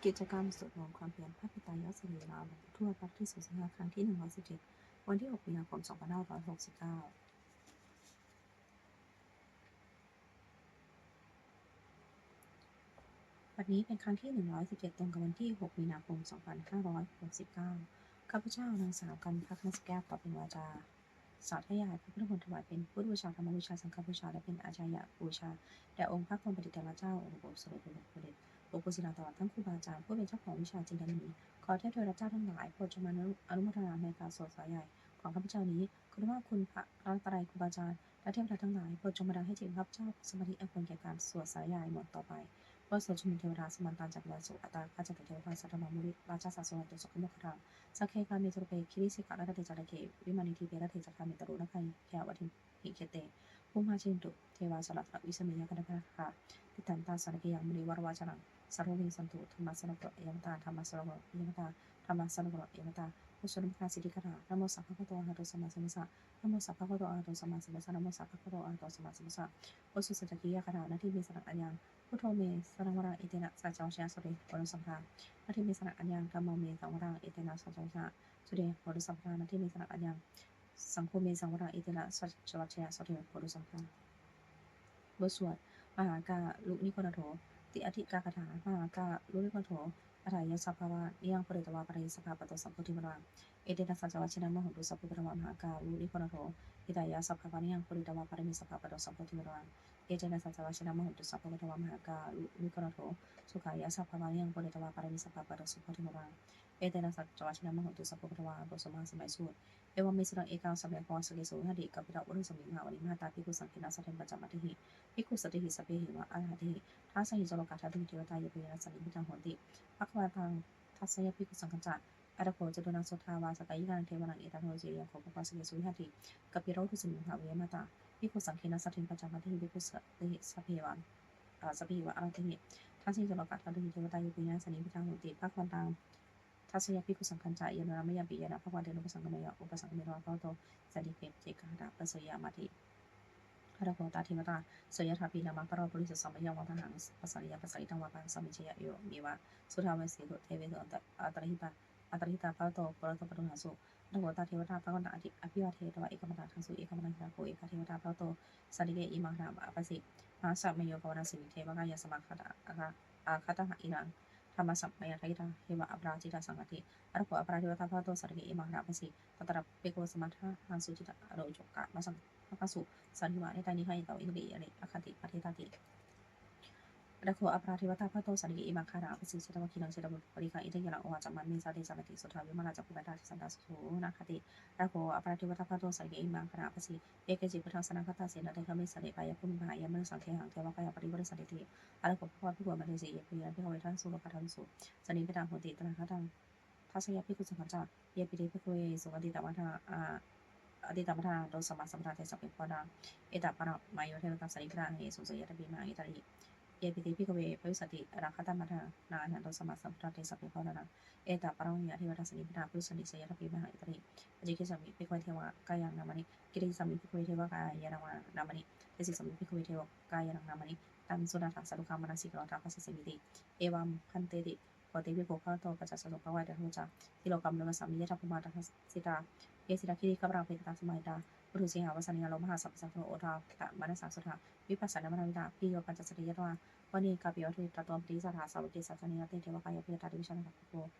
ກິດຈະກຳສວດມົນຄວາມພຽນພະປິດຕາຍອດສະຫຼີລາວ ວັນທວດ ວັນທີສິບຫ້າ ຄັ້ງທີໜຶ່ງຮ້ອຍສິບເຈັດ ວັນທີຫົກ ມີນາຄົມ ສອງພັນຫ້າຮ້ອຍຫົກສິບເກົ້າ. ບັດນີ້ເປັນຄັ້ງທີໜຶ່ງຮ້ອຍສິບເຈັດ ຕົງກັບວັນທີຫົກ ມີນາຄົມ ສອງພັນຫ້າຮ້ອຍຫົກສິບເກົ້າ. ຂ້າພະເຈົ້າ ນາງສາວ ກັນພະ ຄັນສະແກ້ວ ຂໍເປັນວາຈາ ສາທະຍາຍພະພຸດທະມົນຖວາຍເປັນພຸດທະບູຊາ, ທຳມະບູຊາ, ສັງຄະບູຊາ ແລະ ເປັນອາຈາຍະບູຊາ ແດ່ອົງພະຄວາມປະດິດຕະລະເຈົ້າ ອົງສົມເດັດພະເດດ ອົງປູ່ສີລາວຕະວັນ ທັງຄູບາອາຈານ ຜູ້ເປັນເຈົ້າຂອງວິຊາຈິນດາມະນີ ຂໍເທບເທວະດາເຈົ້າທັງຫຼາຍ ໂປດຈົ່ງມາອະນຸໂມທະນາໃນການສວດສາທະຍາຍຂອງຂ້າພະເຈົ້ານີ້ ຄຸນນະພາບຄຸນພະລັດຕະນະໄຕ ຄູບາອາຈານ ແລະ ເທວະດາທັງຫຼາຍ ໂປດຈົ່ງບັນດານໃຫ້ຈິດຂອງຂ້າພະເຈົ້າສະມາທິອັນຄວນແກ່ການສວດສາທະຍາຍມົນຕໍ່ໄປ. ບົດສວດຊຸມນຸມເທວະດາ ສະມັນຕັງ ຈັກກະວັນນະ ສຸອາຕາຄະ ຈັນໂຕ ເທວະະ ສັດຖະມະມະມຸນິ ຣາຊາສາສະວັນຕຸ ສັກຂະໂມຄະລັງ ສັກເຂ ຄາເມ ຈາຕຸເປ ຄິລິສິຂະ ລານະເຕ ຈາລະເກ ວິມານະ ດີເປ ລັດເທ ຈັກຂາເມ ຕະລຸນະຄາເມ ເຂຍະ ວັດເທ ຫິເຂເຕ ພູມາ ເຊນຕຸ ເທວາ ສະລະທະ ວິສະເມຍະ ກັນດາພະ ຕິດຕັນຕາ ສາລະເກ ຍັງ ມຸນີ ວະຣະວາຈະລັງ ສາໂຣເມ ສັນຕຸ ທຳມະສະລະໂກ ເອວະຕາ ທຳມະສະລະໂກ ເອວະຕາ ທຳມະສະລະໂກ ເອວະຕາ. ບົດສວດທຳມະກາຍສິດທິກາຖາ ນະໂມສະພະຄະວະໂຕ ອະລະຫະໂຕ ສຳມາສຳພຸດທັດສະ ນະໂມສະພະຄະວະໂຕ ອະລະຫະໂຕ ສຳມາສຳພຸດທັດສະ ນະໂມສະພະຄະວະໂຕ ອະລະຫະໂຕ ສຳມາສຳພຸດທັດສະ. ບົດສວດສັດຈະກິລິຍາຄາຖາ ນາທິເມ ສະລັງ ອັນຍັງ ພຸດໂທເມ ສະລັງ ວະລັງ ເອເຕນະ ສັດຈະວັດຊະນະ ໂສເດ ໂຫຕຸ ສັມພະທາ. ນາທິເມ ສະລັງ ອັນຍັງ ທຳໂມເມ ສະລັງ ວະລັງ ເອເຕນະ ສັດຈະວັດຊະນະ ໂສເດ ໂຫຕຸ ສັມພະທາ. ນາທິເມ ສະລັງ ອັນຍັງ ສັງໂຄເມ ສະລັງ ວະລັງ ເອເຕນະ ສັດຈະວັດຊະນະ ໂສເດ ໂຫຕຸ ສັມພະທາ. ບົດສວດມະຫາກາລຸນິໂຄນະໂຖ ຕິອະທິກາຄາຖາ. ມະຫາກາລຸນິໂຄນະໂຖ ອັດຖາຍະສັບພາວາ ນິຍັງ ປຸເຣຕະວາ ປະລາຍະ ສັບພາປະໂຕ ສັງໂຄ ທິວາຣະວັງ ເອເຕນະ ສັດຈະວັດຊະນະ ມະໂຫຕຸ ສັບໂພ ພະຄະວາ. ມະຫາກາລຸນິໂຄນະໂຖ ຫິຕາຍະ ສັບພາວາ ນິຍັງ ປຸເຣຕະວາ ປະລາຍະ ສັບພາປະໂຕ ສັງໂຄ ທິວາຣະວັງ ເອເຕນະ ສັດຈະວັດຊະນະ ມະໂຫຕຸ ສັບໂພ ພະຄະວາ. ມະຫາກາລຸນິໂຄນະໂຖ ສຸຂາຍະ ສັບພາວາ ນິຍັງ ປຸເຣຕະວາ ປະລາຍະ ສັບພາປະໂຕ ສັງໂຄ ທິວາຣະວັງ ເອເຕນະ ສັດຈະວັດຊະນະ ມະໂຫຕຸ ສັບໂພ ພະຄະວາ. ບົດສວດມະຫາສະໄໝສູດ. ເອວັມເມສຸຕັງ ເອກັງ ສະເມ ພະວັງ ສັກເກສຸ ວິຫາຕິ ກັບປິດາ ອຸລຸສະມິງ ມະຫາມຸນີ ມະຫະຕາ ພິກຂຸ ສັງເກນະ ສະເຖນ ປັນຈະມາທິ ພິກຂຸ ສະເດຫິ ສະບເພຫິ ວະອາຣາທິ ທັດສະຫິ ໂຈລະກາ ທາຕຸ ເທວະຕາ ເຢ ປິຍະນາ ສະນິພະຕາ ໂຫຕິ ພະຄະວັນຕັງ ທັດສະຍະ ພິກຂຸ ສັງຄັນຈະ ອະຖະໂຂ ຈະຕຸນັງ ໂສທາວາສະກາຍິການັງ ເທວານັງ ເອຕາໂນ ຈະຍັງ ໂຄ ພະຄະວາ ສັກເກສຸ ວິຫາຕິ ກັບປິໂຕ ອຸລຸສະມິງ ມະຫາມຸນີ ມະຫະຕາ ພິກຂຸ ສັງເຄນະ ສະເຖນ ປັນຈະມາທິ ພິກຂຸ ສະເດຫິ ສະເພວະ ອາ ສະເພຫິ ວະອາຣາທິ ທັດສະຫິ ໂຈລະກາ ທາຕຸ ເທວະຕາ ເຢ ປິຍະນາ ສະນິພະຕາ ໂຫຕິ ພະຄະວັນຕັງ ທັດສະຍະ ພິກຂຸ ສັງຄັນຈະ ຍາມະນາມະຍັງ ປິຍະນາ ພະຄະວັນເຕ ໂນ ປະສັງຄາມະຍະ ອຸປະສັງຄາເມ ພະຄະວະໂຕ ສາລີເກ ເຈກະຫະຕາ ປະເສຍຍະມາທິ ອະຖະໂຄ ຕາເທວະຕາ ໂສຍະຖາ ປີນາມະ ປະໂລ ປຸລິສະ ສະມະຍັງ ວັດທະຫັງ ປັດສະລະຍະ ປັດສະລິຕັງ ວາປາ ສະມິດຈະຍະ ໂຍ ເມວະ ສຸທາເວເສ ເທເວ ອັນຕະ ອັນຕະລະຫິຕາ ອັນຕະລະຫິຕາ ພະວະໂຕ ປະໂລ ປະໂຕ ຫະນະໂຕ ອະຖະໂຄ ຕາເທວະຕາ ພະຄະວັນຕັງ ອະພິວາເທທະວາ ເອກະມັນຕະທັງ ສຸເອກະມັນຕະທັງ ທາໂທ ເອກະເທວະຕາ ພະວະໂຕ ສາລີເກ ອິມາງຄະລັງ ອາປະສິ ມະຫາສະມະໂຍ ພະວະນາສີ ເທວະກາຍະ ສະມາຄະຕາ ອາຄາ ອາຄາທະຫະ ອິດທັງ ທຳມະສະມະຍາທາກິຕາ ເທວະອາປາຈິຕາ ສັງຄະຕິ ອະຖະໂຄ ອາປາທິວະຕາ ພະວະໂຕ ສາລີເກ ອິມາງຄະລັງ ອາປະສິ ຕະຕະລະ ພິກຂຸ ສະມາທະຫັງ ສຸຈິຕະ ອະໂລຈຸກະ ມະສັງ ພະຄະສຸ ສາລີວະ ເນຕານິ ຂະຍິນຕາ ເວ ອະເລ ອະຄະຕິ ປະເທຕາຕິ ອະຖະໂຄ ອາປາທິວະຕາ ພະວະໂຕ ສາລີເກ ອິມາງຄະລັງ ອາປະສິ ເຊຕະວະຄີລັງ ເຊຕະວະປະລິຄັງ ອິນທະຍາລັງ ໂອຫະຈະມັງ ເມສາເດ ສາລະຕິ ໂສທາ ວິມະລະ ຈັກຂຸບັນດາ ທິສັນຕາ ໂສນະຄະຕິ ອະຖະໂຄ ອາປາທິວະຕາ ພະວະໂຕ ສາລີເກ ອິມາງຄະລັງ ອາປະສິ ເອເກ ເຈ ພຸດທັງ ສະນັງ ຄະຕາ ເສນະ ເຕ ຄະເມ ສະເດ ປາຍະ ພູມິພາ ຍະ ມະນຸ ສັງ ເທຫັງ ເທວະກາຍະ ປະລິວາຣະ ສາລີຕິ ອະຖະໂຄ ພະຄະວາ ພິກຂຸ ມະເດ ເສ ເຍ ພະຍາ ພິກຂະເວ ທັງ ສຸໂລກາ ທັງ ສຸ ສະນິເວດາ ໂຫຕິ ຕະຖະຫະຕັງ ທັດສະຍະ ພິກຂຸ ສັງຄັນຈະ ເຍ ປິເຕ ພິກຂະເວ ສຸກະຕິຕະວະທາ ອາ ອະຕິຕະມະທາ ໂຕ ສະມາສຳພຸດທາ ເຕ ສະເປ ພະວະນາ ເອຕະປະນະມາໂຍ ເທວະຕາ ສະນິພະທາ ເອ ສຸ ສະຍະທະປິມະ ອິຕາລິ ເຍ ປິເຕ ພິກຂະເວ ພະວິສະຕິ ອະນາຄະຕະມະທາ ນາ ອະນະໂຕ ສະມາສຳພຸດທາ ເຕ ສະເປ ພະວະນາ ເອຕະປະນະມາຍະ ເທວະຕາ ສະນິພະທາ ປຸສະນິ ສະຍະທະປິມະ ອິຕາລິ ປັດຈະກິສາມິ ພິກຂະເວ ເທວະກາຍານັງ ນາມານິ ກິດຕະກິສາມິ ພິກຂະເວ ເທວະກາຍານັງ ນາມານິ ເຕຊິສາມິ ພິກຂະເວ ເທວະກາຍານັງ ນາມານິ ຕັງ ສຸນະທາ ສາທຸຄັງ ມະນະສິກາໂຕ ພະຄາສະມິຕິ ເອວັມ ພັນເຕ ໂຄ ເຕ ພິກຂຸ ພະວະໂຕ ປັນຈະສະໂຕ ພະວະເຕ ທະໂທ ຈາ ຕິໂລກັມ ໂລກັດສາມິ ຍະຖາ ພູມາ ຕະທັດສິຕາ ເຍ ສິລາ ຄີລິ ຄະບະລາ ເພກະຕາ ສະມາຫິຕາ ວັດຖຸ ເສຫາ ວັດສະນີ ອາໂລ ມະຫາ ສະພັງ ສັງ ໂອທະ ຕະ ມະນະສັງ ໂສທາ ວິປັດສະນາ ມະນາວິຕາ ພິໂຍ ປັນຈະ ສະເດ ຍະຕະວາ ວະນີ ກາປິ ວັດຖຸ ຕະໂຕ ປະຕິສະຖາ ສາວະເກ ສາສະເນ ຍະເຕ ເທວະກາຍາ ພິກຂະ ຕາ ເຕ ວິຊານະ ໂກ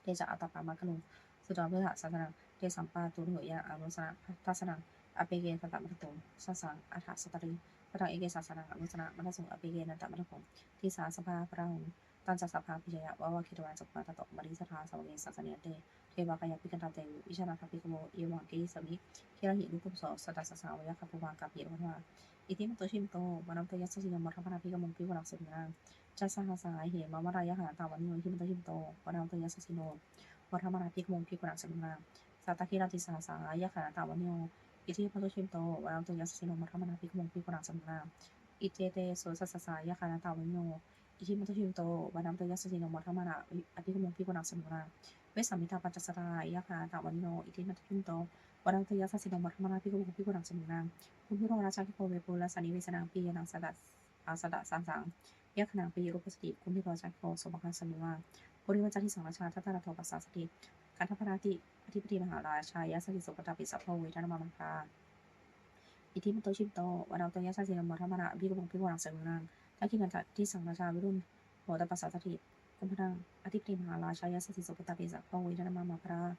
ເຕ ຈະ ອາຕະປະ ມັງຄະລຸງ ສຸດຕະ ພຶດທະ ສາສະນັງ ເຕ ສຳປາຕຸ ໂຫຍະ ອາໂນສະນະ ທັດສະນັງ ອາເປເກ ຕະຕະ ມັນຕະຕຸງ ສະສັງ ອາທະ ສະຕະລີ ພະທັງ ເອເກ ສາສະນັງ ອາໂນສະນະ ມັນທະສຸງ ອາເປເກ ນັນຕະ ມັນທະກຸງ ທິສາ ສະພາ ພະລາຫຸງ ຕັນຈະ ສະພາ ພິຍະຍະ ວາວະ ເຄຕະວາ ຈັກຂຸມາ ຕະໂຕ ມະນີ ສະຖາ ສາວະເກ ສາສະເນ ເຕ ເທວະກາຍາ ພິກຂະ ຕາ ເຕ ວິຊານະ ທັກ ພິກຂະໂວ ເອວັງ ເກ ສາມິ ເຄລະຫິ ລຸກຸມໂສ ສັດຕະ ສະສາ ວະຍະຄະ ພູມາ ກາປິ ວັດທະວາ ອິທິ ມະຕຸ ສິນໂຕ ວະນະ ມະຕະ ຍັດສະ ສິນໂນ ມະທະ ມະນາ ພິກຂະມຸງ ພິກຂະລັງ ເສນາ ຈັດສະຫັດສາ ເຫມະ ວະນະ ຍະຄະ ນະຕະ ວະນິໂຍ ອິທິ ມະຕຸ ສິນໂຕ ວະນະ ມະຕະ ຍັດສະ ສິນໂນ ມະທະ ມະນາ ພິກຂະມຸງ ພິກຂະລັງ ເສນາ ສາຕະ ຄີລະ ຕິສະຫັດສາ ຍະຄະ ນະຕະ ວະນິໂຍ ອິທິ ມະຕຸ ສິນໂຕ ວະນະ ມະຕະ ຍັດສະ ສິນໂນ ມະທະ ມະນາ ພິກຂະມຸງ ພິກຂະລັງ ເສນາ ອິເຕ ເຕ ໂສ ສັດສະສາ ຍະຄະ ນະຕະ ວະນິໂຍ ອິທິ ມະຕຸ ສິນໂຕ ວະນະ ມະຕະ ຍັດສະ ສິນໂນ ມະທະ ມະນາ ອະພິກຂະມຸງ ພິກຂະລັງ ເສນາ ເວສະ ມິຕາ ປັນຈະ ສະຕາ ຍະຄະ ນະຕະ ວະນິໂຍ ອິທິ ມະຕຸ ສິນໂຕ ວະນະ ມະຕະ ຍັດສະ ສິນໂນ ມະທະ ມະນາ ພິກຂະມຸງ ພິກຂະລັງ ເສນາ ຄຸມພິໂຣ ຣາຊາ ກິໂກ ເວປຸລະ ສະນິເວສະນັງ ປິຍະນັງ ສະຕະ ອາ ສະຕະ ສາສັງ ເອ ຍັກຂະນາງປີ ອຸປະສະຕິ ກຸມພິໂກ ຈັກໂຄ ສົມບັກຄັງ ສະມີວາ ບໍລິວານຈັກທິສັງ ລາຊາ ທັດຕະລະໂທ ປັດສາສະຕິ ກັນທະພະລາຕິ ອະທິປະຕິ ມະຫາລາຊາ ຍະສະສິ ໂສປະຕາປິສະ ພະໂວ ເວທະນະມາ ມະຫາພະລາ ອິທິມັນໂຕ ຊີວິໂຕ ວະນາໂຕ ຍະສະສິໂນ ໂມທະມະນາ ອະພິວາເທ ສະມິງຄະລັງ ທັກຂິນັນຈະທິສັງ ລາຊາ ວິລຸນ ໂຫຕະປັດສາສະຕິ ກຸມພະນັງ ອະທິປະຕິ ມະຫາລາຊາ ຍະສະສິ ໂສປະຕາປິສະ ພະໂວ ເວທະນະມາ ມະຫາພະລາ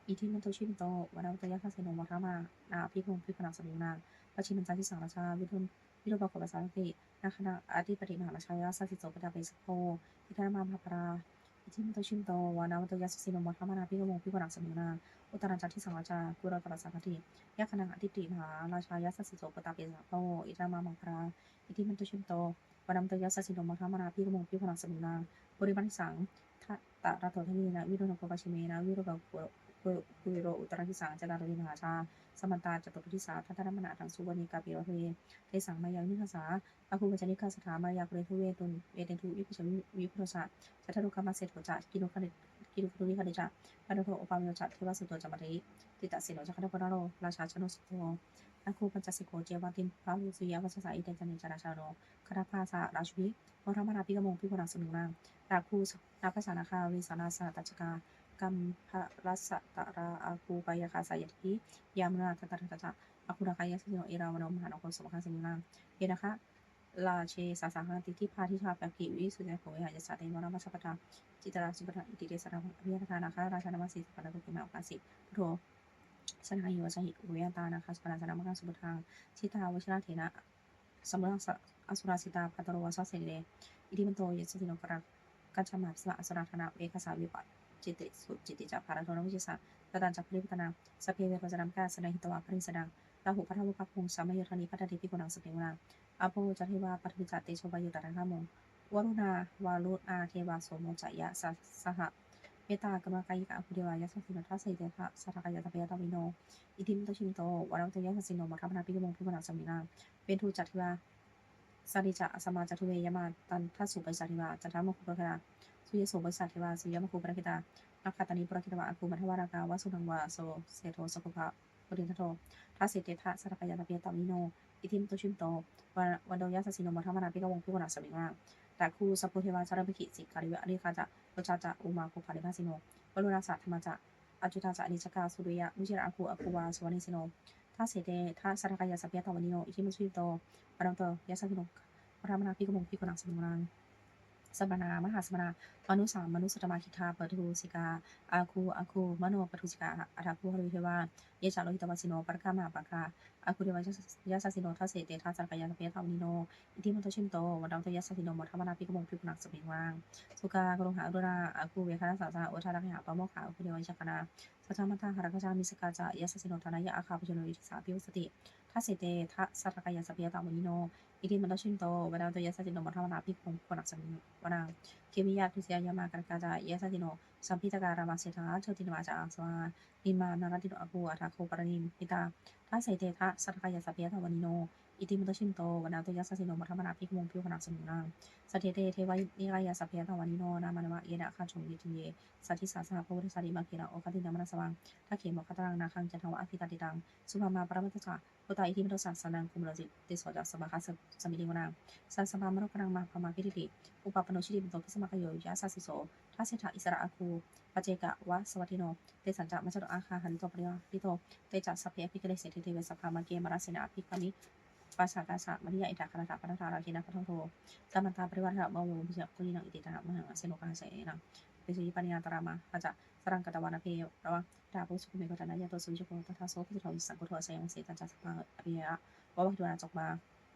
ອິທິມັນໂຕ ຊີວິໂຕ ວະນາໂຕ ຍະສະສິໂນ ໂມທະມະນາ ອະພິວາເທ ສະມິງຄະລັງ ທັກຂິນັນຈະທິສັງ ລາຊາ ວິລຸນ ວິລຸປະໂຄ ປັດສາສະຕິ ນັກຂະນະ ອະທິປະຕິ ມະຫາລາຊາ ຍະສະສິ ໂສປະຕາປິສະ ພະໂວ ເວທະນະມາ ມະຫາພະລາ ອິທິມັນໂຕ ຊີວິໂຕ ວະນາໂຕ ຍະສະສິໂນ ໂມທະມະນາ ອະພິວາເທ ສະມິງຄະລັງ ອຸດຕະລັນຈະທິສັງ ລາຊາ ກຸໂຣຕະປັດສາສະຕິ ຍັກຂະນາ ອະທິປະຕິ ມະຫາລາຊາ ຍະສະສິ ໂສປະຕາປິສະ ພະໂວ ເວທະນະມາ ມະຫາພະລາ ອິທິມັນໂຕ ຊີວິໂຕ ວະນາໂຕ ຍະສະສິໂນ ໂມທະມະນາ ອະພິວາເທ ສະມິງຄະລັງ ບໍລິວານຈັກທິສັງ ທັດຕະລະໂທ ທັກຂິນັນຈະ ວິລຸນໂຄ ປັດຊິເມນະ ວິລຸປະໂຄ ໂຄ ໂຄ ອຸດຕະລັນທິສັງ ຈັດຕາໂຕ ເທ ມະຫາລາຊາ ສະມັນຕາ ຈະຕຸມະດິສາ ທັດທະນະມະນະ ອັດຖັງ ສຸວັນນີ ກາປິ ໂອ ທະເວ ເທສັງ ມາຍາ ວິນິດທັດສະ ອາຄູ ວັນຈະນິກາ ສະຖາ ມາຍາ ປຸເຣ ທຸເຣ ຕຸເຣ ເຕທຸ ວິພຸຊະ ວິພຸຊະ ຈັນທະລຸ ຄະມະເສໂຖ ຈະ ກິລຸຄະ ກິລຸຄະທຸ ວິຄະເດ ຈະ ປະໂນໂທ ໂອປາ ວະໂຍ ຈະ ເທວະ ສຸໂຕ ຈະ ມະເຣ ຕິຕະເສໂນ ຈະ ຄະນະໂພ ນະໂຣ ລາຊາ ຈະໂນ ສຸໂທ ອາຄູ ປັນຈະສິໂກ ເຈວະ ຕິນພະ ວະສຸຍະ ວັດສະສະ ເອເຕ ຈະ ເນ ຈະ ລາຊາໂນ ຄະນະພາສະ ລາຊຸພີ ໂມທະມະນາ ອະພິວາເທ ສະມິງຄະລັງ ອາຄູ ນາກະສາ ນາຄາ ເວສາລາ ສະຫັດຕະຈັກກາ ກັມພະລະສະຕະລາ ອາຄູ ປະຍາຄາ ສາຍະທິ ຍາມຸນາ ທັດຕະລະທັດຕະ ອາຄູ ນາຄາ ຍະສະສິໂນ ເອລາວັນໂນ ມະຫານາໂຄ ສົມບັກຄັງ ສະມິງຄະລັງ ເອນາຄະ ລາເຊສາ ສາຫັດຕະຕິ ພາທິທາ ປະກິ ວິສຸດທະໂຄ ວິຫາຍະສາ ເຕ ໂມຣະມະສະພັດຕາ ຈິດຕະລາ ສຸພັດຕາ ອິນທິເດສະ ນາຄະ ອະພິວາທະນາ ນາຄະລາຊາ ນະມະສະກາ ສຸປະນາໂຕ ເກມະ ໂອກາສິ ພຸດໂທ ສະນາຫິ ວະຊະຫິ ອຸເພຍະຕາ ນາຄາ ສຸປະນາສະ ນະມັງຄະລັງ ສຸພຸດທັງ ສິດຕາ ວະຊິລະເຖນະ ສະມຸດສະ ອະສຸລະສິດຕາ ພັດຕະໂລ ວາສະເສເນ ອິທິມັນໂຕ ຍະສະສິໂນ ກະຣະ ກັນຈະມາ ພິສະມະ ອະສຸລະທານະ ເວຄະສາ ວິປະ ຈິດຕິ ສຸຈິດຕິ ຈະ ພາລະໂທ ນະວິເຊສະ ຕະຕັນຈະ ປະລິວັດຕະນາ ສັບເພ ເວໂຣ ຈະນຳກາ ສະນະຫິດຕະວາ ປະລິງສະດັງ ລາຫຸ ພັດທະວະ ປັກຄຸງ ສະມະໂຍທານິ ພັດຕະຕິ ພິໂກນັງ ສະເປງວະນາ ອາໂປ ຈະ ເທວາ ປັດຖະວິ ຈະ ເຕໂຊ ວາຍຸ ຕະຖາຄະມຸງ ວະລຸນາ ວາລຸນາ ເທວາ ໂສໂມ ຈະ ຍະ ສະ ສະຫະ ເມດຕາ ກະມະກາຍິກາ ອາຄູ ເທວາ ຍະສະສິໂນ ທະເສ ເຕ ທະ ສະທະກາຍະ ສັບພະຍາ ຕາວິໂນ ອິທິມັນໂຕ ຊີວິໂຕ ວະນາໂຕ ຍະສະສິໂນ ໂມທະມະນາ ອະພິວາເທ ສະມິງຄະລັງ ເວທຸ ຈະ ເທວາ ສາລີ ຈະ ອະສະມາ ຈະ ທຸເວ ຍະມາ ຕັນທະ ສຸປະສາເທວາ ຈັນທະ ໂມ ຄຸ ປະຄະດາ ສຸເຍໂສ ໂພທິສັດ ເທວາ ສຸຍະ ໂມ ຄຸ ປະຄະດາ ນາຄາຕານີ ປຸຣະເຄຕະວາ ອາຄູ ມັນທະວາ ນາກາ ວາສຸນັງ ວາໂສ ເສໂທ ສະໂຄພະ ໂພທິທັດໂທ ທະເສ ເຕ ທະ ສະທະກາຍະ ສັບພະຍາ ຕາວິໂນ ອິທິມັນໂຕ ຊີວິໂຕ ວະ ວະນາໂຕ ຍະສະສິໂນ ໂມທະມະນາ ອະພິວາເທ ສະມິງຄະລັງ ອາຄູ ສັບໂພ ເທວາ ຈາຣະມິຄີ ສິກຂາ ເລວະ ອະລິຄາ ຈະ ໂລຈາ ຈະ ອຸມາ ໂຄພາ ເລພະສິໂນ ວະລຸນາສະ ທຳມາ ຈະ ອະຈຸຕາ ຈະ ອະນິດຈະກາ ສຸລິຍະ ວະຊິຣະ ອາຄູ ອາຄູ ວາ ສຸວັນເນສິໂນ ທະເສ ເຕ ທະ ສະທະກາຍະ ສັບພະຍາ ຕາວັນຕິໂນ ອິທິມັນ ສຸວິໂຕ ວະນາໂຕ ຍະສະສິໂນ ໂມທະມະນາ ອະພິວາເທ ສະມິງຄະລັງ ສະມະນາ ມະຫາສະມະນາ ມະນຸສາ ມະນຸສະຕະມາ ຄິດທາ ປະທູ ສິກາ ອາຄູ ອາຄູ ມະໂນ ປະທູ ສິກາ ອາທາຄູ ຫະລຸ ເທວາ ເຍ ຈະ ໂລຫິຕະວາສິໂນ ປະກາມາ ປະກາ ອາຄູ ເທວາ ຍະສະສິໂນ ທະເສ ເຕ ທະ ສະທະກາຍະ ສັບພະຍາ ຕາວັນຕິໂນ ອິທິມັນ ໂຕ ຊີວິໂຕ ວະນາໂຕ ຍະສະສິໂນ ໂມທະມະນາ ອະພິວາເທ ສະມິງຄະລັງ ສຸກາ ໂຄໂລຫະ ອະລຸນາ ອາຄູ ເວຄະນະສາສະ ໂອທາ ທັກຂະຫະ ປະໂມຄາ ອາຄູ ເທວາ ວິຊາຄະນາ ສະທາມະທາ ຫະລະກະຊາ ມິສະກາ ຈະ ຍະສະສິໂນ ທານາຍະ ອາຄາ ປະໂຊໂນ ວິທິສາ ພິວັດສະຕິ ທະເສ ເຕ ທະ ສະທະກາຍະ ສັບພະຍາ ຕາວັນຕິໂນ ອິທິມັນ ໂຕ ຊີວິໂຕ ວະນາໂຕ ຍະສະສິໂນ ໂມທະມະນາ ອະພິວາເທ ສະມິງຄະລັງ ວະນາ ເຄມິຍະ ທຸສຍາຍາມາ ກະນະກາ ຈະ ຍະສະສິໂນ ສຳພິຕະກາ ຣາມາ ເສທາ ໂຊຕິນະມາ ຈະ ອາສະວາ ນິມມານາລະດິໂນ ອາຄູ ອາທາໂຄ ປະລະນິມມິຕາ ທະເສ ເຕ ທະ ສະທະກາຍະ ສັບພະຍາ ຕາວັນຕິໂນ ອິຕິມັນ ໂຕ ຊີວິໂຕ ວະນາໂຕ ຍະສະສິໂນ ໂມທະມະນາ ອະພິວາເທ ສະມິງຄະລັງ ສະເທ ເຕ ເທວະນິກາຍະ ສັບພະຍາ ຕາວັນຕິໂນ ນາມານະວະ ເຍນະ ຄາໂຈ ວິເທ ສາທິສາ ສະຫະ ພະໂວ ທະສາ ເດ ມະເຂລະ ໂອຄະຕິນະ ມະນະສະວັງ ທັກເຂ ໂມຄະຕະລັງ ນາຄັງ ຈັນທະວະ ອະພິຕາຕິຕັງ ສຸພາມາ ປະລະມັດຕະຈະ ໂພຕາ ອິທິມັນໂຕ ສະສະນັງ ໂຄມະໂລ ເຕໂຊ ຈະ ສະບາຄະ ສະມິຕິ ວະນາ ສະສະພາ ມະໂນຄະລັງ ມະຫາພາມາ ພິທິຕິ ອຸປະປະໂນ ຊິລິມຸດໂຕ ພິສະມະກະໂຍ ຍະສະສິໂສ ທະເສຖະ ອິສະຣະ ອາຄູ ປັດເຈກະ ວະ ສະວັດທິໂນ ເຕສັນຈະ ມັດຈະໂຕ ອາຄາ ຫະລິໂຕ ປະລິຫາຣິໂຕ ເຕຈະ ສັບເພ ອະພິກະເນ ເສດເທ ເທວະ ສະພາ ມະເກ ມາຣະເສນາ ອະພິກະມິ ປະຊາກາສະ ມະນິຍະ ອິດຖະ ຄະນະຕະ ປະທະ ທາຣາ ເຄນະ ກະໂທ ຕະມັນຕາ ປະລິວາທະ ບາໂວ ວິຊະ ໂຄລິນັງ ອິຕິຕະນະ ມະຫັງ ອະເສໂນ ກະຫະເສນະ ເປສຸ ວິປະນິຍາຕະ ຣາມະ ຫະຈະ ສະລັງ ກະຕະວານະ ເພ ຣະວະ ຕາ ປຸສະ ໂຄເມ ໂຄທະນາຍະໂຕ ສຸວິຊະໂກ ຕະທາໂສ ໂຄຈະໂທ ວິສະສັງ ໂຄໂທ ອາສະຍັງ ເສຕັນຈະ ສະພາ ອະພິຍະ ວະວະ ຫິດວານາ ຈັກມາ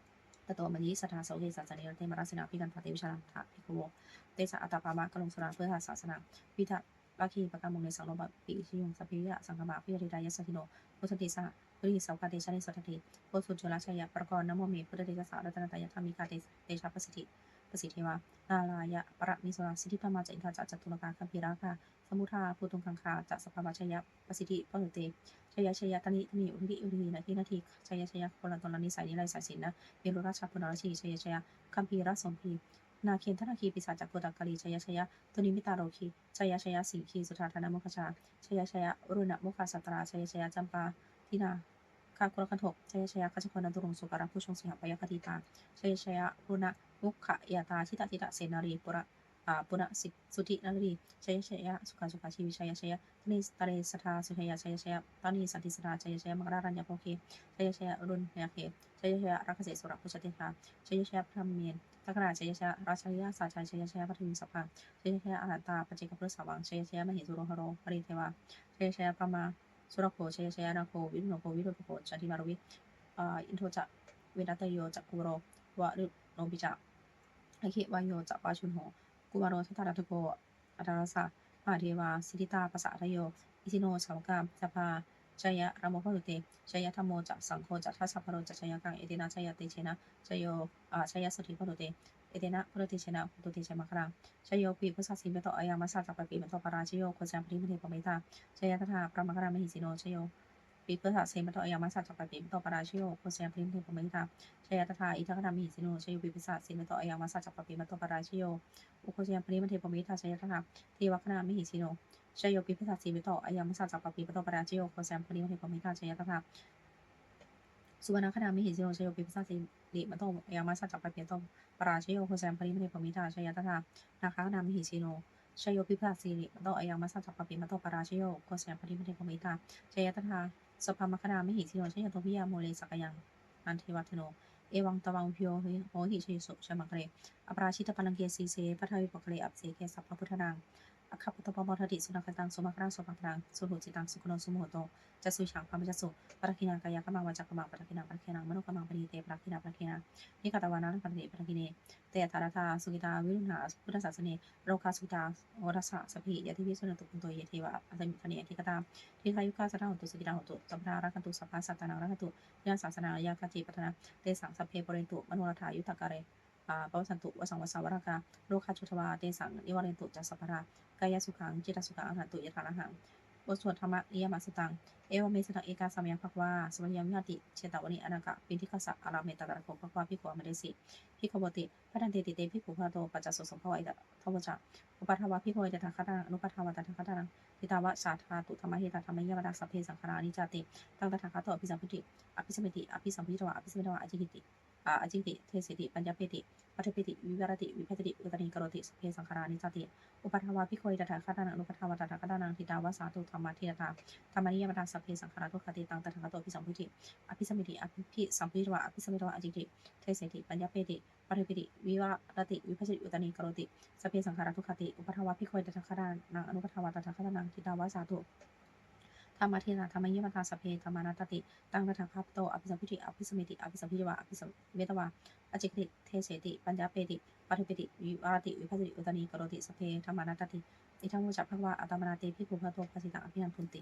ຕະໂຕ ມະຍະ ສະທາ ໂສເກ ສາສະເນ ຣະເຕ ມາຣະເສນາ ອະພິຄັນທາ ເຕວິຊານາ ທະ ພິກຂະໂວ ເຕສະ ອາຕາປາມະ ກະໂລງ ສຸຣາ ພຶດທະ ສາສະນະ ວິທະ ລາຄີ ປະກາມຸງ ເນສັງ ໂລມະປິ ວິຊະຍຸງ ສະພະຍະ ສັງຄະມາ ພິຍະເດດາ ຍະສະສິໂນ ໂພສັນຕິສະຫະ ບະລິ ສາວະກາ ເຕຊະ ເນສະທັນຕິ ໂພ ສຸນຈຸລະ ຊະຍະ ປະກອນ ນະໂມເມ ພຸດທະເດຊະສະ ລັດຕະນະຕາຍະ ທຳມິກາ ເຕ ເຕຊະ ປະສິດທິ ປະສິດເທວາ ນາລາຍະ ປະຣະເມສວາ ສິດທິພາມາ ຈະ ອິນທາ ຈະ ຈະຕຸລະກາ ຄຳພີຣາຄາ ສະມຸທາ ພູຕຸງຄັງຄາ ຈະ ສະພາວະ ຊະຍະ ປະສິດທິ ປະເຫດເຕ ຊະຍະ ຊະຍະ ຕະນິ ຕະນິ ອຸດທິ ອຸດທິ ນະທິ ນະທິ ຊະຍະ ຊະຍະ ໂຄລະໂຕລະນິໄສ ນິໄລສາຍສິນນະ ເມລຸຣາຊາ ໂພນາລະຊີ ຊະຍະ ຊະຍະ ຄຳພີຣະສົມພີ ນາເຄນທະນະຄີ ປີສາຈະ ໂຄຕະກາລີ ຊະຍະ ຊະຍະ ໂຕນິມິຕາໂລຄີ ຊະຍະ ຊະຍະ ສິງຄີ ສຸທາທານະ ໂມະຄະຊາ ຊະຍະ ຊະຍະ ວະລຸນະ ໂມຄະສັດຕະລາ ຊະຍະ ຊະຍະ ຈຳປາ ທິນາ ຄະຄຸລະຄັນໂທ ໄຊຍະໄຊຍະ ຄັດສະກອນ ນະຕຸລົງ ສຸກາລະ ພູຊົງ ສີຫະ ປະຍາຄະຕິຕາ ໄຊຍະໄຊຍະ ລຸນະ ມຸຂະຍາຕາ ທິຕະທິຕະ ເສນາລີ ປຸຣະ ອາ ປຸນະສິ ສຸທິນາລີ ໄຊຍະໄຊຍະ ສຸຂາ ສຸຂາ ຊີວິ ໄຊຍະໄຊຍະ ຕະນີ ຕະເລສະຖາ ສຸໄຊຍະ ໄຊຍະໄຊຍະ ຕານີ ສັນຕິສະຖາ ໄຊຍະໄຊຍະ ມັງກະລາ ລັນຍະໂພຄີ ໄຊຍະໄຊຍະ ອລຸນຍະເຄ ໄຊຍະໄຊຍະ ລັກຂະເສ ສຸຣະພູຊະເຕທາ ໄຊຍະໄຊຍະ ພຣະເມນ ທັກຂະນາ ໄຊຍະໄຊຍະ ຣາຊາລິຍາ ສາໄຊ ໄຊຍະໄຊຍະ ປະທະວີ ສະພາ ໄຊຍະໄຊຍະ ອະລັນຕາ ປັດເຈກະພຸດທະສາວັງ ໄຊຍະໄຊຍະ ມະເຫສູໂຣ ຫະໂຣ ປະລິເທວາ ໄຊຍະໄຊຍະ ພຣະມາ ສຸຣະໂຄ ໄຊຍະໄຊຍະ ນາໂຄ ວິລຸນໂນໂຄ ວິລຸນໂນໂຄ ຈັນທິມາຣະວິ ອາ ອິນໂທຈະ ເວນະຕະໂຍຈະ ກຸມາໂຣ ວະລຸໂນປິຈະ ອະຄີວາໂຍຈະ ວາຊຸນໂຫ ກຸມາໂຣ ທັດທະລັດຖະໂກ ອັດຕະລະສະ ມະຫາເທວາ ສິດທິຕາ ປັດສະອາດທະໂຍ ອິຊິໂນ ສາວະກາ ຈະພາ ໄຊຍະທຳໂມ ພະວະຕຸເຕ ໄຊຍະທຳໂມຈະ ສັງໂຄຈະ ທັດສະພາໂລ ຈະໄຊຍະກັງ ເອເຕນະ ໄຊຍະເຕເຈນະ ໄຊໂຍ ອາ ໄຊຍະສະທິ ພະວະຕຸເຕ ເອເຕນະ ພະວະຕຸເຕເຈນະ ໂຫຕຸເຕ ຈະມັງຄະລັງ ໄຊໂຍ ປີພະສະສີເມໂຕ ອາຍັງ ມະສາ ຈັກປະປີ ເມໂຕ ປະລາຊະໂຍ ໂຄຊະຍັງ ປະລິມະເທ ປະເມທາ ໄຊຍະຕະຖາ ພຣະມັງຄະລັງ ມະເຫສີໂນ ໄຊໂຍ ປີພະສະສີເມໂຕ ອາຍັງ ມະສາ ຈັກປະປີ ເມໂຕ ປະລາຊະໂຍ ໂຄຊະຍັງ ປະລິມະເທ ປະເມທາ ໄຊຍະຕະຖາ ອິນທະຄະນາ ມະເຫສີໂນ ໄຊໂຍ ປີພະສະສີເມໂຕ ອາຍັງ ມະສາ ຈັກປະປີ ເມໂຕ ປະລາຊະໂຍ ໂຄຊະຍັງ ປະລິມະເທ ປະເມທາ ໄຊຍະຕະຖາ ເທວະຄະນາ ມະເຫສີໂນ ໄຊໂຍ ປີພະສະສີເມໂຕ ອາຍັງ ມະສາ ຈັກປະປີ ເມໂຕ ປະລາຊະໂຍ ໂຄຊະຍັງ ປະລິມະເທ ປະເມທາ ໄຊຍະຕະຖາ ສຸວັນນະຄະນາ ມະເຫສີໂນ ໄຊໂຍ ປີພະສະສີເມໂຕ ອາຍັງ ມະສາ ຈັກປະປີ ເມໂຕ ປະລາຊະໂຍ ໂຄຊະຍັງ ປະລິມະເທ ປະເມທາ ໄຊຍະຕະຖາ ນາຄະຄະນາ ມະເຫສີໂນ ໄຊໂຍ ປີພະສະສີເມໂຕ ອາຍັງ ມະສາ ຈັກປະປີ ເມໂຕ ປະລາຊະໂຍ ໂຄຊະຍັງ ປະລິມະເທ ປະເມທາ ໄຊຍະຕະຖາ ສະພະມັງຄະນາ ມະເຫສີໂນ ໄຊຍະໂຕ ພິຍະມູເລ ສັກກະຍັງ ນັນທິວັດທະໂນ ເອວັງຕະວັງ ໂຫຫິ ໄຊໂຍ ສຸ ໄຊຍະມັງຄະເລ ອະປະລາຊິດຕະປາລັງເກ ສີເສ ປະທາວິປະກະເລ ອາເບເສ ເກສະ ພະພຸດທະນັງ ອາຄາປຸດທະ ປະໂມທະຕິ ສຸນັກຂະຕັງ ສຸມັງຄະລັງ ສຸພັງຄະລັງ ສຸຫຸຈິຕັງ ສຸຂະໂນ ສຸມຸໂຫຕຸ ຈະສຸວິຊົງ ພະມະຈັກສຸ ປະດັກຂິນາກາຍະກຳມັງ ວາຈາກຳມັງ ປະດັກຂິນາງ ປະດັກຂິນາງ ມະໂນກຳມັງ ປະນິເທ ປະດັກຂິນາ ປະດັກຂິນາ ນິກະຕະວານາ ລະພັນເຕ ປະດັກຂິເນ ເຕອະຕາລະທາ ສຸກິຕາ ວິລຸນຫາ ພຸດທະສາສະເນ ໂລກາສຸຂິຕາ ໂຫລະສະ ສັບພີ ຍາທິພິ ສຸຂະໜັນຕຸ ພຸນໂຕ ເຍເທວະ ອາສັງຄະເນ ອະທິກະຕາ ດີຄາຍຸກາ ສະດາໂຫຕຸ ສຸຂິຕາໂຫຕຸ ສະບະດາ ລັກຂັນຕຸ ສັບພະ ສັດຕານັງ ລັກຂັນຕຸ ຍາສາສະນັງ ຢາກາຕິ ປັດຖະນາ ເຕສັງ ສັບເພ ປູເຣນຕຸ ມະໂນລະທາ ຍຸດທະກາເຣ ອາ ປະວັດສັນຕຸ ວະສັງ ວາສາ ວະລະກາ ໂລກາຈຸດທະວາ ເຕສັງ ນິວາເຣນຕຸ ຈະ ສັບພະດາ ກາຍະສຸຂັງ ຈິດຕະສຸຂັງ ອາຫັນຕຸ ຍະຖາລະຫັງ ບົດສວດທຳມະນິຍາມະສຸດຕັງ ເອວະເມ ສະຕັງ ເອກະສະມະຍັງ ພະຄະວາ ສະວັດທະຍັງ ວິຫາຕິ ເຊຕະວະເນ ອານາກະປິນທິກະສະ ອາຣາເມ ຕະຕະລະໂຂ ພະຄະວາ ພິກຂຸ ອາມະເດສິ ພິກຂະໂວຕິ ພະທັນເຕ ຕິເຕ ພິກຂຸ ພະວະໂຕ ປັດຈະໂສ ສະພາວະ ເອຕະທະໂວຈະ ອຸປະທາວາ ພິກຂະເວ ຕະຖາຄະຕານັງ ອະນຸປະທາວາ ຕະຖາຄະຕານັງ ທິຕາວະສາທາຕຸ ທຳມະເທຕະ ທຳມະນິຍາມະຕາ ສັບເພ ສັງຂາຣາ ອະນິດຈາຕິ ຕັງ ຕະຖາຄະໂຕ ອະພິສຳພຸດທິ ອະພິສຳເມຕິ ອະພິສຳພຸດທິຕວາ ອະພິສຳເມຕະວາ ອະຈິກິຕິ ອາ ອະຈິກິຕິ ເທເສຕິ ປັນຍາເປຕິ ປະທິເວຕິ ວິວະຣະຕິ ວິພັດຈະຕິ ອຸຕະນີ ກະໂຣຕິ ສັບເພ ສັງຂາຣາ ອະນິດຈາຕິ ອຸປະທາວາ ພິກຂະເວ ຕະຖາຄະຕານັງ ອະນຸປະທາວາ ຕະຖາຄະຕານັງ ທິຕາວະສາທຸ ທຳມະເທຕະ ທຳມະນິຍາມະຕາ ສັບເພ ສັງຂາຣາ ທຸກຂະຕິ ຕັງ ຕະຖາຄະໂຕ ອະພິສຳພຸດທິ ອະພິສຳເມຕິ ອະພິສຳພຸດທິຕວາ ອະພິສຳເມຕະວາ ອະຈິກິຕິ ເທເສຕິ ປັນຍາເປຕິ ປະທິເວຕິ ວິວະຣະຕິ ວິພັດຈະຕິ ອຸຕະນີ ກະໂຣຕິ ສັບເພ ສັງຂາຣາ ທຸກຂະຕິ ອຸປະທາວາ ພິກຂະເວ ຕະຖາຄະຕານັງ ອະນຸປະທາວາ ຕະຖາຄະຕານັງ ທິຕາວະສາທຸ ທຳມະເທຕະ ທຳມະນິຍາມະຕາ ສັບເພ ທຳມານັດຖາຕິ ຕັງ ຕະຖາຄະໂຕ ອະພິສຳພຸດທິ ອະພິສຳເມຕິ ອະພິສຳພຸດທິຕວາ ອະພິສຳເມຕະວາ ອະຈິກິຕິ ເທເສຕິ ປັນຍາເປຕິ ປະທິເວຕິ ວິວະຣະຕິ ວິພັດຈະຕິ ອຸຕະນີ ກະໂຣຕິ ສັບເພ ທຳມານັດຖາຕິ ອິທັງ ໂວຈະ ພະຄະວາ ອາຕະມະນາ ເຕ ພິກຂຸ ພະວະໂຕ ພະສິຕັງ ອະພິວັນຕຸນຕິ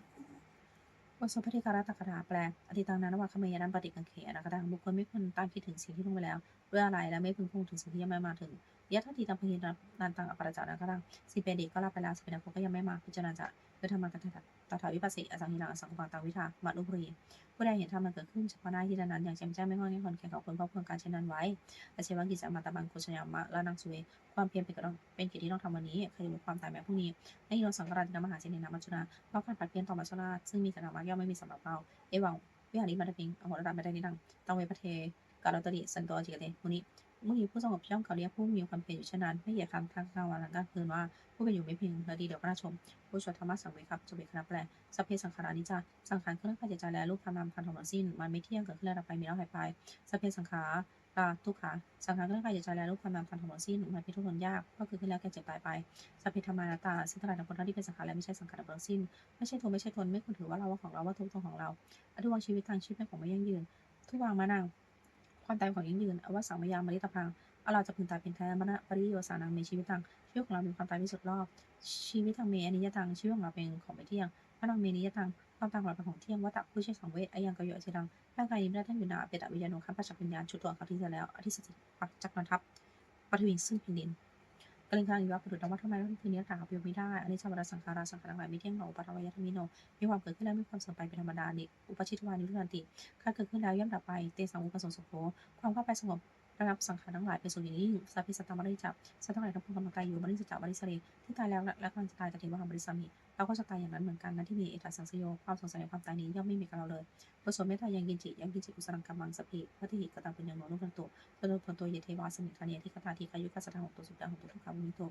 ບົດສວດພັດເທກະລັດຕະກະຖາ ແປລ ອະດີຕັງ ນານະວະ ຄະເມຍະນຳ ປະຕິກັງເຂ ອະນາກະຕັງ ບຸກຄົນໄມ່ຄວນຕ້ານຄິດເຖິງສິ່ງທີ່ລ່ວງໄປແລ້ວດ້ວຍອາໄລ ແລະ ໄມ່ເພິ່ງພົງເຖິງສິ່ງທີ່ຍັງໄມ່ມາເຖິງ ຍະຖາທິຕັງ ປະຫິທະນັນຕັງ ອະປາລະຈະ ອະນາກະຕັງ ສິ່ງເປັນອະດີດກໍລະໄປແລ້ວ ສິ່ງເປັນອະນາຄົດກໍຍັງໄມ່ມາ ພິຈາລະນະຈະ ເວທຳມະ ຕະຖາ ຕະຖາ ວິປັດເສ ອະສັງຫິລັງ ອະສັງກຸປັງ ຕັງ ວິທາ ມະນຸປຸຣິ ຜູ້ໃດເຫັນທຳອັນເກີດຂຶ້ນສະເພາະໜ້າທີ່ນັ້ນໆ ຢ່າງແຈ່ມແຈ້ງ ໄມ່ງ່ອນແງ່ນ ຄອນແຄ້ນເຂົາເພິ່ນເວົ້າເລື່ອງການເຊັ່ນນັ້ນໄວ້ ອາເຊວະກິດສະມະຕະບັງ ໂຄຊະຍາມະລະນັງ ສຸເວ ຄວາມພຽນເປັນກຳລັງ ເປັນກິດທີ່ຕ້ອງທຳວັນນີ້ ຄະໂຍ ຄວາມຕາຍແມ່ນພວກນີ້ ນະຫິໂນ ສັງກະຣາຕິນະ ມະຫາເສນີນາ ມັດຈຸນາ ເພາະການຜັດປ່ຽນຕໍ່ມັດຈຸລາ ຊຶ່ງມີສະຖານະມັກຍ່ອມໄມ່ມີສຳລັບເຮົາ ເອວັງ ວິຫາຣິ ມະນະປິງ ອະໂຫລະຕະ ມະຕະນິຕັງ ຕັງ ເວ ປະເທກາໂລຕະຕິ ສັນໂຕ ອາຈິກະເຕ ມຸນີ ມຸນີຜູ້ສະຫງົບຍ່ອມກາບລຽກຜູ້ມີຄວາມເພຍຢູ່ເຊັ່ນນັ້ນ ໄດ້ກຽດຄານທັງກາງວັນທັງກາງຄືນວ່າ ຜູ້ເປັນຢູ່ມີພຽງເລີດດີເດີຍວະນາຊົມ ປຸດສວດທຳມະສັງເວຄະ ປັດຈະເວຄະນະ ແປລ ສັບເພ ສັງຂາຣາ ອະນິດຈາ ສັງຂານເຄື່ອງໄຫວໃຈແລະຮູບທາມນາມທານທັງໝົດສິ້ນ ມັນບໍ່ທ່ຽງ ເກີດຂຶ້ນແລ້ວດັບໄປ ມີແລ້ວຫາຍໄປ ສັບເພ ສັງຂາຣາ ທຸກຂາ ສັງຂານເຄື່ອງໄຫວໃຈແລະຮູບທາມນາມທານທັງໝົດສິ້ນ ມັນເປັນທຸກທົນຍາກ ເພາະເກີດຂຶ້ນແລ້ວແກ່ເຈັບຕາຍໄປ ສັບເພ ທຳມາອະນັດຕາ ສິ່ງທັງຫຼາຍທັງປວງ ທັງທີ່ເປັນສັງຂານ ແລະ ບໍ່ໃຊ່ສັງຂານທັງໝົດສິ້ນ ໄມ່ໃຊ່ຕົວ ໄມ່ໃຊ່ຕົນ ໄມ່ຄວນຖືວ່າເຮົາ ວ່າຂອງເຮົາ ວ່າຕົວຕົນຂອງເຮົາ ອະທຸວັງ ຊີວິດຕັງ ຊີວິດແມ່ນຂອງບໍ່ຢັ້ງຢືນ ທຸວັງ ມະນັງ ຄວາມຕາຍເປັນຂອງຢັ້ງຢືນ ອະວະສັງ ມາຍັງ ມະລິຕະພັງ ອາລາຈະເປັນຕາຍເປັນແທ້ ມະນະປະລິໂຍສານັງ ເມ ຊີວິດຕັງ ຊີວິດຂອງເຮົາເປັນຄວາມຕາຍທີ່ສຸດລອບ ຊີວິດຕັງ ເມ ອະນິດຍະຕັງ ຊີວິດຂອງເຮົາເປັນຂອງບໍ່ທ່ຽງ ມະນັງ ເມ ນິດຍະຕັງ ຄວາມຕາຍຂອງເຮົາເປັນຂອງທ່ຽງ ວັດຕະ ຜູ້ເຊື່ອສັງເວດ ອະຍັງ ກະໂຍ ອະຈິລັງ ຮ່າງກາຍນີ້ບໍ່ໄດ້ຕັ້ງຢູ່ນານ ອາເປຕະ ວິນຍາໂນ ຂ້າພະເຈົ້າປັນຍາ ຊຸດຕົວເອົາເຂົ້າທີ່ເສຍແລ້ວ ອະທິສະຕິ ປັກຈັກນະທັບ ປະທະວິງ ຊຶ່ງແຜ່ນດິນ ກະລິງຄັງ ເອວະ ປະຕຸດຕັງ ວັດທະໄມ ວັດທະພັງ ຄືນິລັນຕາ ຫາກບໍ່ມີໄດ້ ອະນິດຈັງ ວັດຕະ ສັງຂາຣາ ສັງຂານທັງຫຼາຍ ບໍ່ທ່ຽງໜໍ ອຸປະທາວາ ຍັດຖະມິໂນ ມີຄວາມເກີດຂຶ້ນແລ້ວມີຄວາມເສື່ອມໄປເປັນທຳມະດາ ນິ ອຸປະຊິດຕະວາ ນິໂຣດຖານຕິ ການເກີດຂຶ້ນແລ້ວຍ່ອມດັບໄປ ເຕສັງ ອຸປະສົງ ໂສໂຄ ຄວາມເຂົ້າໄປສະຫງົບ ລະດັບສັງຂານທັງຫຼາຍເປັນສຸກຢ່າງຍິ່ງ. Sabbe sattā maranti ca, ສັດທັງຫຼາຍທັງປວງກຳລັງຕາຍຢູ່. Mariṃ ca ca marisare, ທີ່ຕາຍແລ້ວ ແລະ ກຳລັງຈະຕາຍ. Tathevāhaṃ marisāmi, ເຮົາກໍຈະຕາຍຢ່າງນັ້ນເໝືອນກັນ. Natthi me ettha saṃsayo, ຄວາມສົງໄສໃນຄວາມຕາຍນີ້ ຍ່ອມບໍ່ມີແກ່ເຮົາເລີຍ. ບົດສວດເມດຕາ Yaṃ kiñci, yaṃ kiñci kusalaṃ kammaṃ, sabbe pāpetha kkhitasā puññaṃ no hotu. Sabbītiyo hotu, ye devā asmiṃ ṭhāne adhigatā, dīghāyukā sadā hontu, sukhitā hontu, dukkhā pamuñcantu.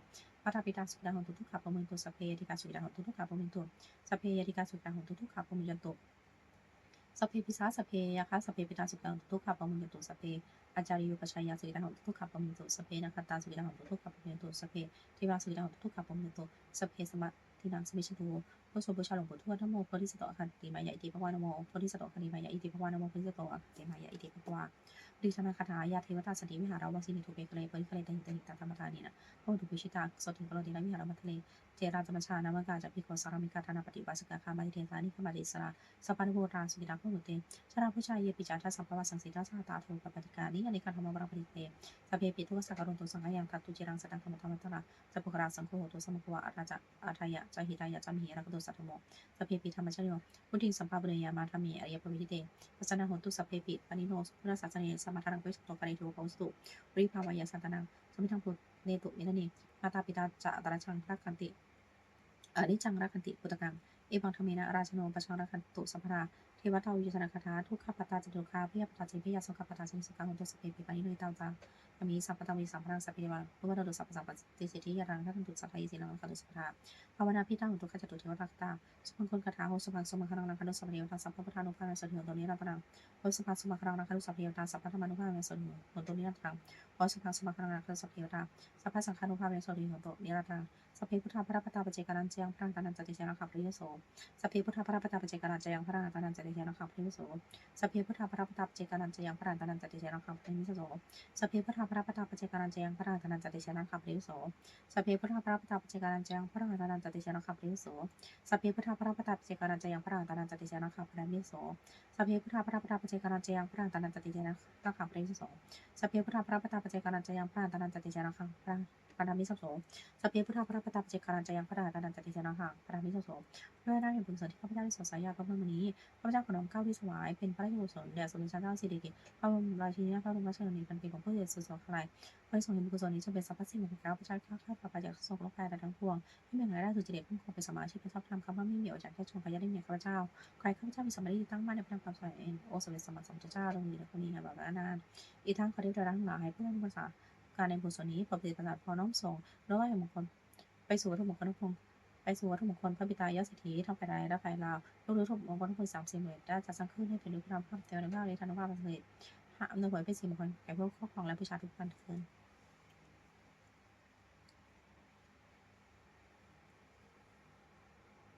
Mātāpitā sukhitā hontu, dukkhā pamuñcantu. Sabbe ñātikā sukhitā hontu, dukkhā pamuñcantu. Sabbe ñātikā sukhitā hontu, dukkhā pamuñcantu. Sabbe pisā sabbe yakkhā sabbe petā sukhitā hontu, dukkhā pamuñcantu. Sabbe ācariyupajjhāyā sukhitā hontu, dukkhā pamuñcantu. Sabbe nakkhattā sukhitā hontu, dukkhā pamuñcantu. Sabbe devā sukhitā hontu, dukkhā pamuñcantu. Sabbe sampattīnaṃ samijjhantu. ບົດສວດບູຊາຫຼວງປູ່ທວດ. Namo bodhisatto āgantimāya iti bhagavā. Namo bodhisatto āgantimāya iti bhagavā. Namo bodhisatto āgantimāya iti bhagavā. Tiṇṇaṃ gāthā. Yā devatā santi vihāravāsinī thūpe ghare parighare tahiṃ tahiṃ tā dhammadānena bhāvantu pūjitā, sotthiṃ karontedha vihāramaṇḍale. Therā ca majjhā navakā ca bhikkhavo sārāmikā dānapatī upāsakā gāmā desā nigamā desā sappāṇabhūtatā sukhitā bhavantu te. Jalābujā yepi ca aṇḍasambhavā saṃsedajātā athavopapātikā niyyānikaṃ dhammavaraṃ paṭicca te sabbepi dukkhassa karontu saṅkhayaṃ. Ṭhātu ciraṃ sataṃ dhammassāvakā sabbapuggalā. Saṅgho hotu samaggo va atthāya ca hitāya ca. Amhe rakkhatu saddhammo sabbepi dhammacārino. Vuḍḍhiṃ sampāpuṇeyyāma dhamme ariyappavedite. Pasannā hontu sabbepi pāṇino buddhasāsane. Sammā dhāraṃ pavecchanto kāle devo pāpaggaho nāsatu. Purīpāvāya sattānaṃ samiddhaṃ puṇetu medaniṃ. Mātā pitā ca atrajaṃ rakkhanti aniccaṃ rakkhanti puttakaṃ. Evaṃ dhammena rājāno pajaṃ rakkhantu sabbadā. Devatāuyyojanagāthā. Dukkhappattā ca niddukkhā bhayappattā ca nibbhayā sokappattā ca nissokā hontu sabbepi pāṇino. Ettāvatā ca amhehi sambhataṃ puññasampadaṃ sabbe devānumodantu sabbasampattisiddhiyā. Yathāladdhaṃ labhantu saddhāya sirīmaṃ rakkhantu sabbadā. Bhāvanābhītānuggāhā cātu devatāgatā. Sabbaṃ ghanitvā hotu sabbaṃ sumangalam rakkhantu sabbadevatā. Sabbabuddhānubhāvena sotthī hontu nirantaraṃ. Hotu sabbaṃ sumangalam rakkhantu sabbadevatā. Sabbadhammānubhāvena sotthī hontu nirantaraṃ. Hotu sabbaṃ sumangalam rakkhantu sabbadevatā. Sabbasaṅghānubhāvena sotthī hontu nirantaraṃ. Sabbe buddhā balappattā paccekānañca yaṃ balaṃ tadaṃ ca tejena rakkhaṃ pavecchanti. Sabbe buddhā balappattā paccekānañca yaṃ balaṃ tadaṃ ca tejena rakkhaṃ pavecchanti. Sabbe buddhā balappattā paccekānañca yaṃ balaṃ tadaṃ ca tejena rakkhaṃ pavecchanti. Sabbe buddhā balappattā paccekānañca yaṃ balaṃ tadaṃ ca tejena rakkhaṃ pavecchanti. Sabbe buddhā balappattā paccekānañca yaṃ balaṃ tadaṃ ca tejena rakkhaṃ pavecchanti. Sabbe buddhā balappattā paccekānañca yaṃ balaṃ tadaṃ ca tejena rakkhaṃ pavecchanti. Sabbe buddhā balappattā paccekānañca yaṃ balaṃ tadaṃ ca tejena rakkhaṃ pavecchanti. Sabbe buddhā balappattā paccekānañca yaṃ balaṃ tadaṃ ca tejena rakkhaṃ pavecchanti. Sabbe buddhā balappattā paccekānañca yaṃ balaṃ tadaṃ ca tejena rakkhaṃ pavecchanti. ດ້ວຍອຳນາດແຫ່ງບຸນກຸສົນທີ່ຂ້າພະເຈົ້າໄດ້ສວດສາທະຍາຍາດຕໍ່ເມື່ອມື້ນີ້ ຂ້າພະເຈົ້າຂໍນ້ອມເກົ້າວິດຖວາຍເປັນພະລາຊະກຸສົນແດ່ສົມເດັດພະເຈົ້າສິລິກິດ ພະບໍລມລາຊິນີນາດ ພະບໍລມລາຊະຊົນນີ ອັນເປັນພະຜູ້ເສດສູນສອງຂ້າງຫຼາຍ. ຂໍໃຫ້ສົ່ງໃຫ້ບຸນກຸສົນນີ້ຈົ່ງເປັນສັບພະສິ່ງແກ່ຂ້າພະເຈົ້າ ຂ້າພະເຈົ້າ ຂ້າພະເຈົ້າ ປາລະຊະນະຊົກໂລກທັງປວງ ທີ່ມີແຫ່ງລາຍໄດ້ສຸຈະລິດ ຄຸ້ມຄອງເປັນສະມາອາຊີບ ເປັນຊອບທຳ ຄຳວ່າມີມີອອກຈາກຍາກຈົນ ພະຍາດໄດ້ມີແກ່ຂ້າພະເຈົ້າ. ຂໍໃຫ້ຂ້າພະເຈົ້າມີສະມາທິທີ່ຕັ້ງໝັ້ນໃນພະທຳຄຳສອນ ໂອສະເວດສະມາສຳພຸດທະເຈົ້າ ດົງມີຢູ່ໃນໂລກນີ້ໃນຕະຫຼອດການນານ. ອີກທັງຂໍເທວະດາທັງຫຼາຍ ຜູ້ຮັບບຸນສາ ການໃນບຸນກຸສົນນີ້ ຂໍປະຕິບັດພອນນ້ອມສົ່ງ ດວງວິນຍານຂອງບຸກຄົນໄປສູ່ວັດຖຸມົງຄົນທັງປວງ ໄປສູ່ວັດຖຸມົງຄົນ ພະບິດາຍາດເສດຖີທັງຝ່າຍໃຕ້ ແລະ ຝ່າຍລາວ ລວມເຖິງວັດຖຸມົງຄົນສາມສິບເອັດ ຈາດຈັດສ້າງຄືນໃຫ້ເປັນຮູບທຳ ແຕ່ໃນເວລານີ້ ທ່ານອານຸພາບໃຫ້ສຳເລັດ ອຳນວຍຜົນໃຫ້ເປັນສິລິມຸງຄຸນແກ່ຜູ້ຄອບຄອງ ແລະ ບູຊາທຸກວັນຄືນ.